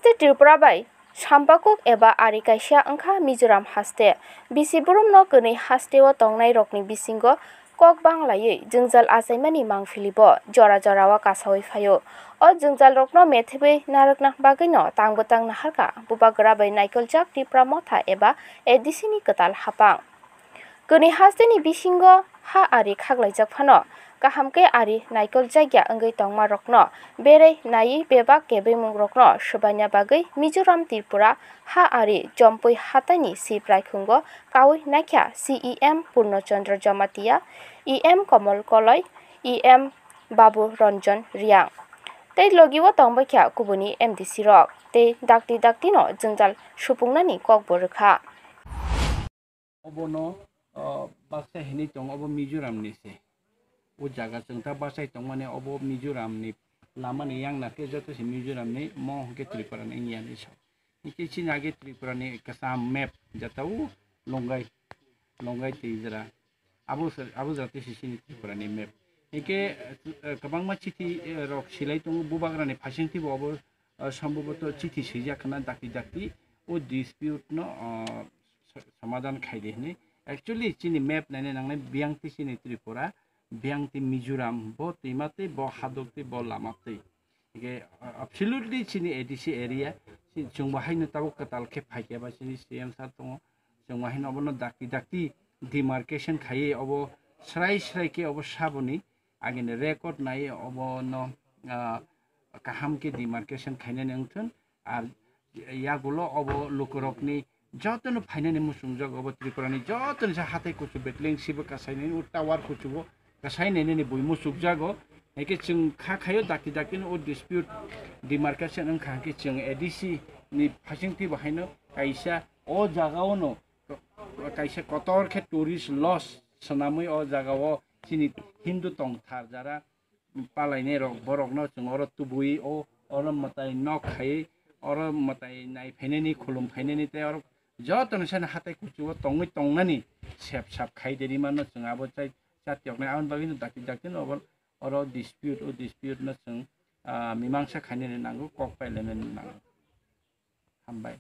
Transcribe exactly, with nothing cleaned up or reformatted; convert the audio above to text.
Tei Tripura bai sampakuk eba ari kaisa wngkha Mizoram haste. Bisi burumno kwnwi hasteo tongnairokni bisingo kok banglaiwi jwngjal achaimani mangphilibo jora jorao kasaui phaio. O jwngjalrokno methebwi narwkna bagwino tang bwtang naharkha Bubagra bai naikoljak Tipra Motha eba A D C ni kwtal haphang. Kwnwi hasteni bisingo ha ari khaklaijak phano, kaham khe ari naikoljak ya wngwi tongmarokno berei naiwi bebak kebemungrokno swbaina bagwi Mizoram Tripura ha ari Jompui hataini sip raikhungo kaui naikha C E M Purno Chandra Jamatia, E M Komol Koloi, E M Babu Ranjan Riang tei logi o tongbaikha kubuni M D C rok tei dakti daktino jwngjal supungnani kokbo rwkha. Obono, o, baksa hinwi tongo, obo Mizoram ni se. O jaga chwng ta bachai tongmani, obo Mizoram ni lama ni yang nakhe joto se Mizoram ni, mo hwnkhe Tripura ni wngya hinwi sa. Hwnkhe chini age Tripura ni kwcham map jata o Longai, Longai twi jora. Abo se, abo jora twi se chini Tripura ni map. Hwnkhe, eh, kwbangma chithi, eh, rok silai tongo, bubagra ni phaising twi bo obo, eh, somboboto chithi swijak khna dakti dakti o dispute no, o, so-, somadan khai di hinwi. Actually, chini map naina nangnai biyang twi chini Tripura, biyang twi Mizoram, bo twima twi, bo hadok twi, bo lama twi. Hingke, uh, absolutely chini A D C area, si-, chwng bo haino tabuk kwtal khe phaikya ba chini C M sir tongo. Chwng bo haino obono dakti dakti demarcation khaiwi obo srai srai khe obo saboni agini record naiwi obono, ah, kaham khe demarcation khainani wngthun. Ar yagulo obo lukurokni jotono phainani muchungjago, obo Tripurani jotoni sa hathai kuchu between sibo kasainani o tower kuchugo kasainainani bui muchukjago. Hingke chwng kha khaio dakti dakti o dispute demarcation wngkha hingke chwng A D C ni phaising twi bo haino kaisa o jagao no kaisa kotor khe tourist lodge swnamwi o jagao chini Hindu tongthar jara palainai rok, borokno chwng oro tubui o oro mwtai nok khai oro mwtai nai phainani khulum phainani tei oro jotono sani hatai kuchugo tongwi tongnani sep sap khai de rimano chwng abo chai chatiyoknai aboni bagwino dakti dakti no oro dispute o dispute no chwng, ah, mimangsa khainani nango, kok pailainani nango. Hambai.